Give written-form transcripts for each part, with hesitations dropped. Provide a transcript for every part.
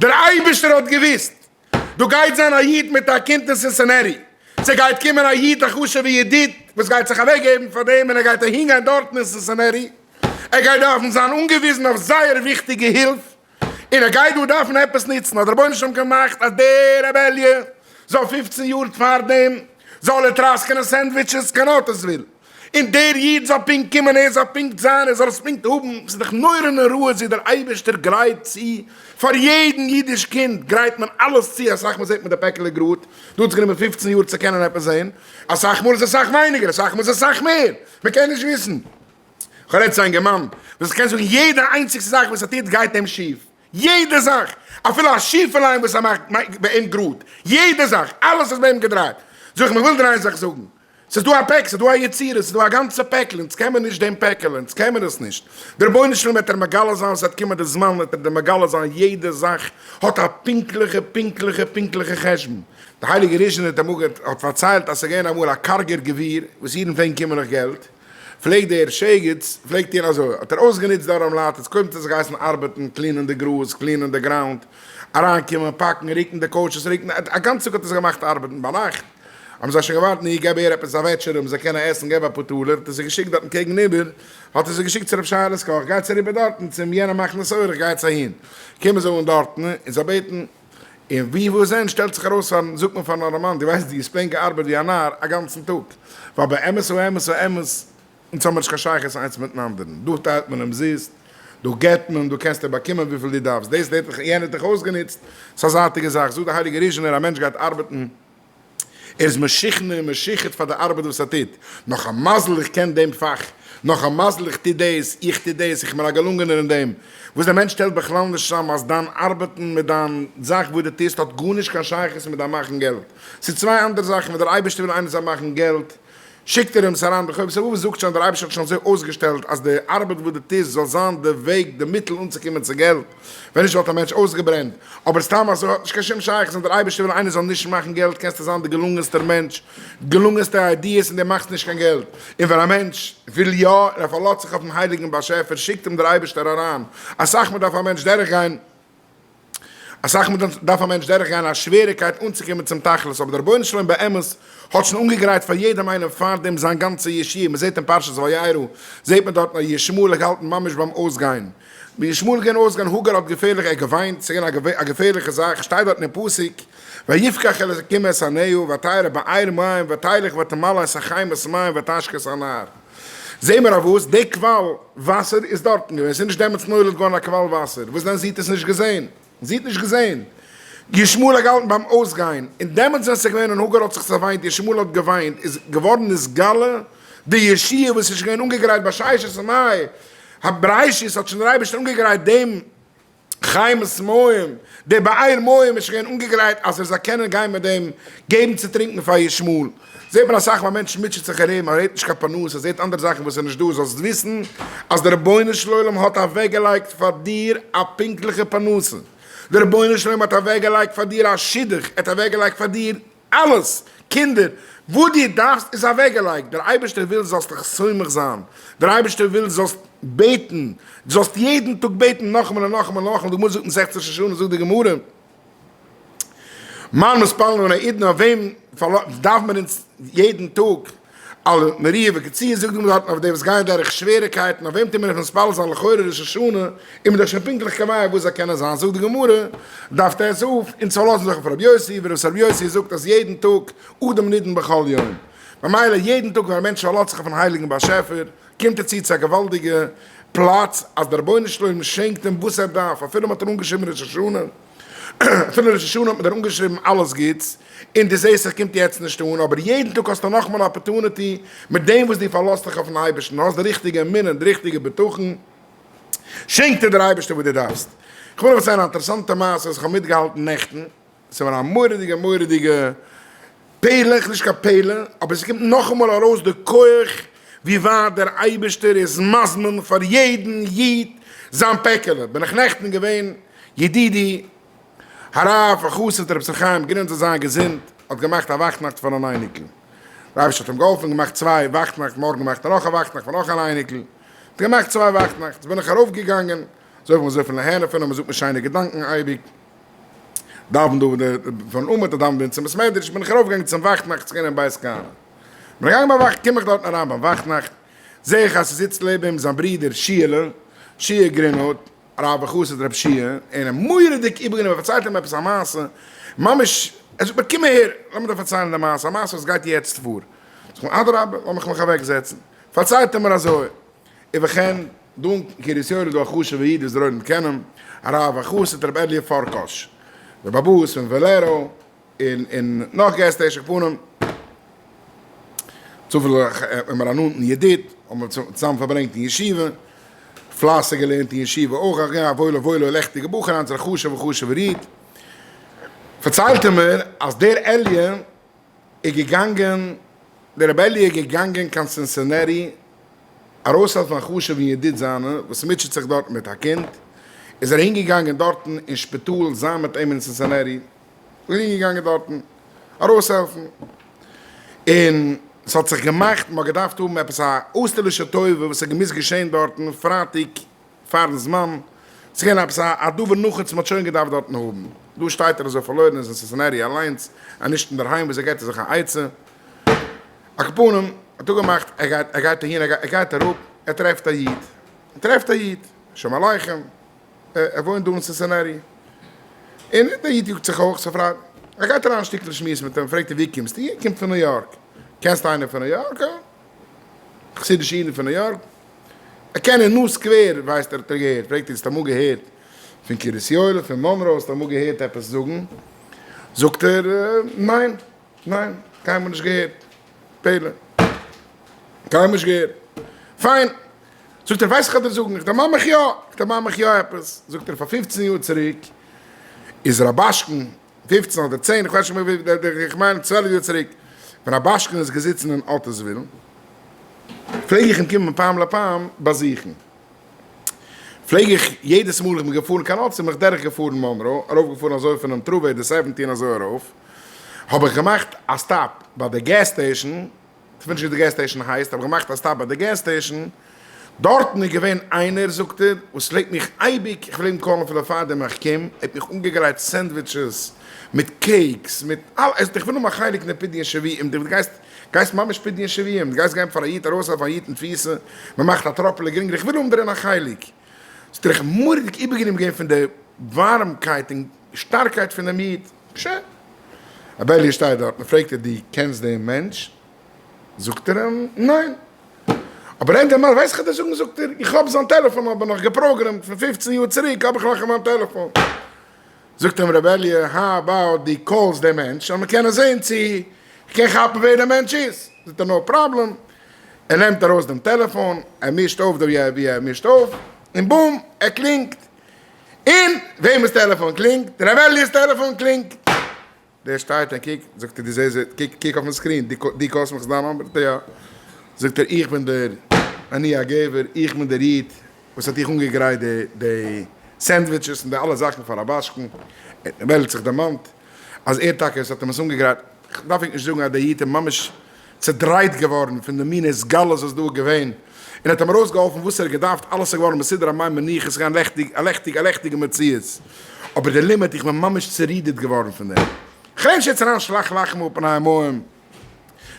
דער אייבערשטער האט געוואוסט דא גייט זיין א איד מיט א קינד אין סינסינעטי, ס'גייט קומען א איד א חשוב'ע ידיד וואס גייט זיך אוועק געבן פאר דעם און ער גייט אהין גיין דארטן אין סינסינעטי, ער גייט דארפן זיין אנגעוויזן אויף זייער וויכטיגע הילף, און ער גייט דא דארפן עפעס נוצן, האט דער רבונו של עולם געמאכט אז דער רב אלי' זאל 15 יאר פארדעם זאל ער טראסקענען סענדוויטשעס קיין אוטעסוויל. און דער איד זאל פונקט קומען, ער זאל פונקט זיין, ער זאל עס פונקט האבן, ס'איז דאך נורא נוראות ווי דער אייבערשטער גרייט צו פאר יעדן אידיש קינד, גרייט מען אלעס צו, אסאך מאל זעט מען די פעקעלע גראד, דא האט עס גענומען 15 יאר צו קענען עפעס זען, אסאך מאל איז אסאך ווייניגער, אסאך מאל איז אסאך מער, מען קען נישט וויסן. כ'רעד צו א אינגערמאן וואס קען זאגן יעדע איינציגסטע זאך וואס ער טוט גייט אים שיף, יעדע זאך, אפילו א שיפע line וואס ער מאכט ביי אים גראד, יעדע זאך, אלעס איז ביי אים געדרייט, זאג איך, מ'וויל דיר איין זאך זאגן, ס'איז דא א פעק, ס'איז דא א יצירה, ס'איז דא א גאנצע פעקל, אונז קען מיר נישט דעם פעקעלע, אונז קען מיר עס נישט. דער רבונו של עולם וועט דיר מגלה זיין, ס'וועט קומען די זמן וועט ער דיר מגלה זיין, יעדע זאך האט א פונקטליכע פונקטליכע פונקטליכע חשבון. דער הייליגער ריזשינער תמוגה האט פארציילט אז ס'איז געווען אמאל א קארגער גביר וואס אידן פלעגן קומען נאך געלט, פלעגט דער שייגעץ פלעגט טון אזוי, האט ער אויסגענוצט די ארעם לייט, איז קודם האט ער זיך געהייסן ארבעטן, clean ען די גראז, clean ען די ground, אריינקומען, פאקן, רוקן די couches, רוקן, א גאנצע טאג האט ער זיך געמאכט ארבעטן, ביינאכט האבן זיי שוין געווארט, נו, געב אהער עפעס א וועטשערע, מ'זאל קענען עסן, געב אפאר טאלער, האט ער זיי געשיקט דארטן קעגן איבער, האט ער זיי געשיקט צו רב שייעלע'ס קאך, גייטס אריבער דארטן צום יענעם מכניס אורח, גייטס אהין. קומען זיי אן דארטן, און זיי בעטן, און ווי וואס זען, שטעלט זיך ארויס פארן, זאגט מען פארן ארעמאן, דו ווייסט, דו האסט plain געארבעט ווי א נאר א גאנצן טאג, ווייל באמת האמת האמת, אונז האמיר נישט קיין שייכות איינס מיטן אנדערן, דא טיילט מען אומזיסט, דא געבט מען, דא קענסטו באקומען וויפיל דו דארפסט, דאס דער יענער האט דיך אויסגענוצט, ס'איז א זייטיגע זאך, זאגט דער הייליגער ריזשינער, א מענטש גייט ארבעטן, ער איז משוכנע און משוחד פאר די ארבעט וואס ער טוט, נאך א מזל איך קען דעם פאך, נאך א מזל איך טו דאס, איך טו דאס, איך בין א געלונגענער אין דעם, וואס דער מענטש שטעלט בכלל נישט צאם אז דיין ארבעטן מיט דיין זאך וואס דו טוסט האט גארנישט קיין שייכות מיט דיין מאכן געלט, ס'איז צוויי אנדערע זאכן, ווען דער אייבערשטער וויל איינער זאל מאכן געלט, שיקט ער אים עס אריין די חובות הלבבות זאגט שוין דער אייבערשטער האט שוין אזוי אויסגעשטעלט אז די ארבעט וואס דו טוסט זאל זיין די וועג די מיטל אנצוקומען צו געלט, ווען נישט וואלט א מענטש אויסגעברענט, אבער סתם אזוי האט נישט קיין שום שייכות אז דער אייבערשטער וויל איינער זאל נישט מאכן געלט קענסטו זיין די געלונגענסטער מענטש, געלונגענסטע ideas און דו מאכסט נישט קיין געלט, און ווען א מענטש וויל יא און ער פארלאזט זיך אויפן הייליגן באשעפער שיקט אים דער אייבערשטער אריין, אסאך מאל דארף א מענטש דורכגיין. אסאך מאל דארף א מענטש דורכגיין א שוועריקייט אנצוקומען צום תכלית, אבער דער רבונו של עולם באמת האט שוין אנגעגרייט פאר יעדעם איינעם פארדעם זיין גאנצע ישועה, מען זעט אין פרשת וירא זעט מען דארטן אז ישמעאל האט געהאלטן ממש ביים אויסגיין, ווען ישמעאל איז געווען אויסגיין הגר האט געפערליך ער געוויינט, ס'איז געווען א געפערליכע זאך, שטייט דארטן אין פסוק ויפקח אלקים את עיניה ותרא באר מים ותלך ותמלא את החמת מים ותשק את הנער. זעהן מיר אויף וואס די קוואל וואסער איז דארטן געווען, ס'איז נישט דעמאלטס נולד געווארן א קוואל וואסער, וואס דען זי האט עס נישט געזעהן, זי האט נישט געזעהן, ישמעאל האט געהאלטן ביים אויסגיין, און דעמאלטס ווען ס'איז געווען און הגר האט זיך צעוויינט, ישמעאל האט געוויינט, איז געווארן נתגלה די ישועה וואס איז שוין געווען אנגעגרייט ביי ששת ימי הבראשית האט שוין דער אייבערשטער אנגעגרייט דעם חמת מים, דער באר מים איז שוין געווען אנגעגרייט אז ער זאל קענען גיין מיט דעם געבן צו טרינקען פאר ישמעאל. זעט מען אסאך מאל א מענטש מוטשעט זיך ארום, ער האט נישט קיין פרנסה, ער זעט אנדערע זאכן וואס איז נישט דא, זאלסט וויסן אז דער רבונו של עולם האט אוועקגעלייגט פאר דיר א פונקטליכע פרנסה, דער רבונו של עולם האט אוועקגעלייגט פאר דיר א שידוך, ער האט אוועקגעלייגט פאר דיר אלעס, קינדער, וואס דו דארפסט איז אוועקגעלייגט, דער אייבערשטער וויל זאלסט דיך סומך זיין, דער אייבערשטער וויל זאלסט בעטן, דו זאלסט יעדן טאג בעטן נאכאמאל און נאכאמאל און נאכאמאל, די גמרא זאגט אין מסכת ראש השנה, זאגט די גמרא, מאן מתפללין אן א אידן אויף וועם דארף מען אונז יעדן טאג על מרי' וקצי' זאגט די גמרא דארטן אויף די וואס גייען דורך שוועריקייטן אויף וועם טוט מען נאך מתפלל זיין לכאורה ראש השנה איז מען דאך שוין פונקטליך קובע וואס זיי קענען זיין זאגט די גמרא דף ט"ו אונז פארלאזן זיך אויף רבי יוסי וואס רבי יוסי זאגט אז יעדן טאג אדם נידון בכל יום ממילא יעדן טאג ווען א מענטש פארלאזט זיך אויפן הייליגן באשעפער קומט ער צו צו א געוואלדיגע פלאץ אז דער רבונו של עולם שענקט אים וואס ער דארף אפילו מען האט אים אנגעשריבן ראש השנה. אפילו ראש השנה האט מען דיר אנגעשריבן אלעס גוטס, און דו זעסט עס קומט יעצט נישט אן, אבער יעדן טאג האסטו נאכאמאל א opportunity מיט דעם וואס דו פארלאזט דיך אויפן אייבערשטן, האסט די ריכטיגע אמונה און די ריכטיגע בטחון, שענקט דיר דער אייבערשטער וואס דו דארפסט. איך וויל אייך פארציילן א אינטערעסאנטע מעשה וואס איך האב מיטגעהאלטן נעכטן, עס איז געווען א מורא'דיגע מורא'דיגע פלא, נישט קיין פלא, אבער עס קומט נאכאמאל ארויס די כח ווי ווייט דער אייבערשטער איז מזמין פאר יעדן איד זיין פעקעלע. בין איך נעכטן געווען, ידידי הרב החסיד רבי ישראל חיים גרין זאל זיין געזונט, האט געמאכט א וואכטנאכט פאר אן אייניקל, דער אייבערשטער האט אים געהאלפן, געמאכט צוויי וואכטנאכט, מארגן מאכט ער נאך א וואכטנאכט פאר נאך אן אייניקל, האט געמאכט צוויי וואכטנאכטס, בין איך ארויפגעגאנגען, אזוי ווי מען זאל פון להנה פון אים, מען זאגט מיר שיינע געדאנקען אייביג. דאווענט דא פארן עמוד, ער דאווענט ביי אונז אין בית מדרש, בין איך ארויפגעגאנגען צום וואכטנאכט, ס'איז געווען אין בית כהנא. בין איך געגאנגען ביי וואכט, קום איך דארטן אריין ביים וואכטנאכט, זעה איך אז ס'זיצט לעבן אים זיין ברודער שיעלע, שיע גרינהוט, הרב החסיד רבי שיע, און ער מורא'דיג איבערגענומען, פארציילט אים עפעס א מעשה, ממש, ער זאגט מיר קום אהער, לאמיר דיר פארציילן די מעשה, א מעשה וואס גייט יעצט פאר. זאג איך אים אדרבה, לאמיך מיך אוועק זעצן. פארציילט ער מיר אזוי, ובכן, דא אין קרית יואל איז דא א חשוב'ע איד וואס דער עולם קען אים, הרב החסיד רבי אלי' פארקאש, דער באבאס פון וועלערא, און און נאך gas station פנים, צופיל האבן מיר א נאנטן ידיד, האבן מיר צוזאמען פארברענגט אין ישיבה, פלייסיג געלערנט אין ישיבה אויך, א געווען א וואוילע וואוילע לעכטיגע בחור, היינט איז ער א חשוב'ע חשוב'ער איד. פארציילט ער מיר אז דער אלי' איז געגאנגען, דער רבי אלי' איז געגאנגען קיין סינסינעטי ארויסהעלפן א חשוב'ן ידיד זיינע וואס מוטשעט זיך דארטן מיט א קינד, איז ער אהינגעגאנגען דארטן אין שפיטאל זיין מיט אים אין סינסינעטי, אהין געגאנגען דארטן ארויסהעלפן, און ס'האט זיך געמאכט מ'האט געדארפט האבן עפעס א אויסטערלישע טובה וואס האט געמוזט געשען דארטן פרייטאג פארן זמן, ס'איז געווען עפעס א דבר נחוץ מ'האט שוין געדארפט דארטן האבן, דא שטייט ער אזוי פארלוירן איז אין סינסינעטי אליינס, אז נישט אינדערהיים וויאזוי געט ער זיך א עצה, על כל פנים האט אפגעמאכט ער גייט ער גייט אהין ער גייט אראפ ער טרעפט א איד, ער טרעפט א איד, שלום עליכם. ער וואוינט דא אין סינסינעטי, און דער איד יאגט זיך אויך, ס'פרייט, ער גייט אריין א שטיקל שמועס מיט אים, פרעגט ער ווי קומסטו, ער קומט פון ניו יארק, קענסט איינער פון ניו יארק? א חסידישע אידן פון ניו יארק? ער קען אין ניו סקווער, ווייסט ער האט ער געהערט, פרעגט ער האסט אמאל געהערט פון קרית יואל, פון מאנרא, האסט אמאל געהערט עפעס זאגן? זאגט ער ניין, ניין, קיינמאל נישט געהערט, פלא, קיינמאל נישט געהערט, פיין. זאגט ער, ווייסט איך וועל דיר זאגן, איך דערמאן מיך יא, איך דערמאן מיך יא עפעס, זאגט ער, פאר פופצן יאר צוריק איז רובאשקין, פופצן אדער צען, איך ווייס נישט מער ווי, איך מיין 12 יאר צוריק, ווען רובאשקין איז געזיצן אין אטיסוויל, פלעג איך אים קומען מפעם לפעם באזוכן. פלעג איך, יעדעס מאל איך בין געפארן קיין אטיסוויל, בין איך דורך געפארן מאנרא, ארויף געפארן אזוי פונעם thruway די 17 אזוי ארויף, האב איך געמאכט א stop ביי די gas station, כ'ווייס נישט ווי די gas station הייסט, האב געמאכט א stop ביי די gas station, דארטן איז געווען איינער זאגט ער, וואס פלעגט מיך אייביג, איך פלעג אים call ן אפילו פארדעם איך קום, ער האט מיך אנגעגרייט sandwiches, מיט cakes, מיט אלע, ער זאגט איך וויל האבן א חלק אין די פדיון שבויים, דו גייסט גייסט ממש פדיון שבויים, דו גייסט געבן פאר א איד ארויסהעלפן א איד אין תפיסה, מען מאכט א טראפעלע גרינגער, איך וויל האבן דערין א חלק. זאגט ער איך בין מורא'דיג איבערגענומען געווען פון די ווארעמקייט און שטארקייט פון דעם איד, שוין. רבי אלי' שטייט דארט און פרעגט ער דו קענסט דעם מענטש? זאגט ער אים ניין. אבער ענדע מאל ווייס איך דיר זאגן זאגט ער איך האב זיין טעלעפאן אבער נאך געפראגרעמט פון פופצן יאר צוריק האב איך נאך אין מיין טעלעפאן. זאגט אים רבי אלי' how about דו call סט דעם מענטש אז מען קען זעהן צו איך קען כאפן ווער דער מענטש איז. זאגט ער no problem. ער נעמט ארויס דעם טעלעפאן ער מישט אויף ווי ער מישט אויף און בום ער קלינגט. און וועמענס טעלעפאן קלינגט? ר' אלי'ס טעלעפאן קלינגט! דער שטייט און קוקט, זאגט ער, דו זעסט, קוק, קוק אויפן screen, דו call סט מיך, ס'איז דיין number? זאגט ער, יא. זאגט ער, איך בין דער אני הגבר, איך בין דער איד וואס האט דיך אנגעגרייט די די sandwiches און די אלע זאכן פאר רובאשקין. ר' אלי' האט זיך דערמאנט אז ער טאקע וואס האט אים עס אנגעגרייט. כ'דארף ענק נישט זאגן אז דער איד איז ממש צעדרייט געווארן פון די מין התגלות וואס דא איז געווען, און האט אים ארויסגעהאלפן וואס ער האט געדארפט, אלעס איז געווארן מסודר א מי מנוחה, ס'איז געווען לעכטיג, א לעכטיג, א לעכטיגע מציאות, אבער דער לימוד, איך בין ממש צערודערט געווארן פון דעם. כ'רעד נישט יעצט אריין שלח לחמך על פני המים,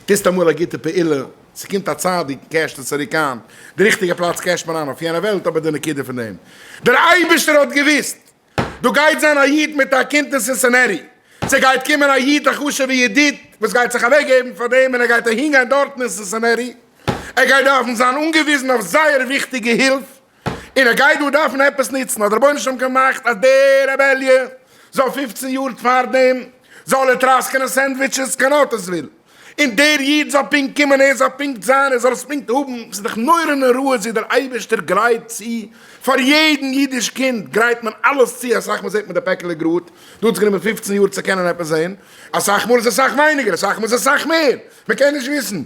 טוסט אמאל א גוטע פעולה, ס'קומט א צדיק, cash ט עס צוריק איין, די ריכטיגע פלאץ cash ט מען איין אויף יענע וועלט, אבער די נקודה פון דעם, דער אייבערשטער האט געוואוסט דא גייט זיין א איד מיט א קינד אין סינסינעטי, ס'גייט קומען א איד א חשוב'ע ידיד וואס גייט זיך אוועקגעבן פאר דעם און ער גייט אהינגיין דארטן אין סינסינעטי, ער גייט דארפן זיין אנגעוויזן אויף זייער וויכטיגע הילף, און ער גייט דא דארפן עפעס נוצן, האט דער רבונו של עולם געמאכט אז דער רבי אלי' זאל פופצן יאר פארדעם זאל ער טראסקענען sandwiches קיין אוטעסוויל. און דער איד זאל פונקט קומען, ער זאל פונקט זיין, ער זאל עס פונקט האבן, ס'איז דאך נורא נוראות ווי דער אייבערשטער גרייט צו פאר יעדן אידיש קינד, גרייט מען אלעס צו, אסאך מאל זעט מען די פעקעלע גראד, דא האט עס גענומען פופצן יאר צו קענען עפעס זען, אסאך מאל איז אסאך ווייניגער, אסאך מאל איז אסאך מער, מען קען נישט וויסן.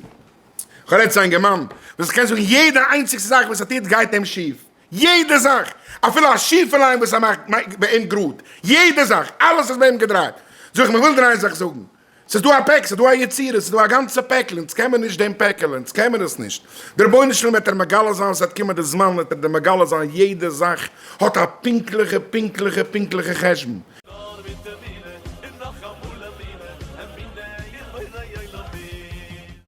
כ'רעד צו א אינגערמאן וואס איך קען זאגן יעדע איינציגסטע זאך וואס ער טוט גייט אים שיף, יעדע זאך, אפילו א שיפע line וואס ער מאכט ביי אים גראד, יעדע זאך, אלעס איז ביי אים געדרייט, זאג איך, מ'וויל דיר איין זאך זאגן, ס'איז דא א פעק, ס'איז דא א יצירה, ס'איז דא א גאנצע פעקל, אונז קען מיר נישט דעם פעקעלע, אונז קען מיר עס נישט. דער רבונו של עולם וועט דיר מגלה זיין, ס'וועט קומען די זמן וועט ער דיר מגלה זיין, יעדע זאך האט א פונקטליכע פונקטליכע פונקטליכע חשבון.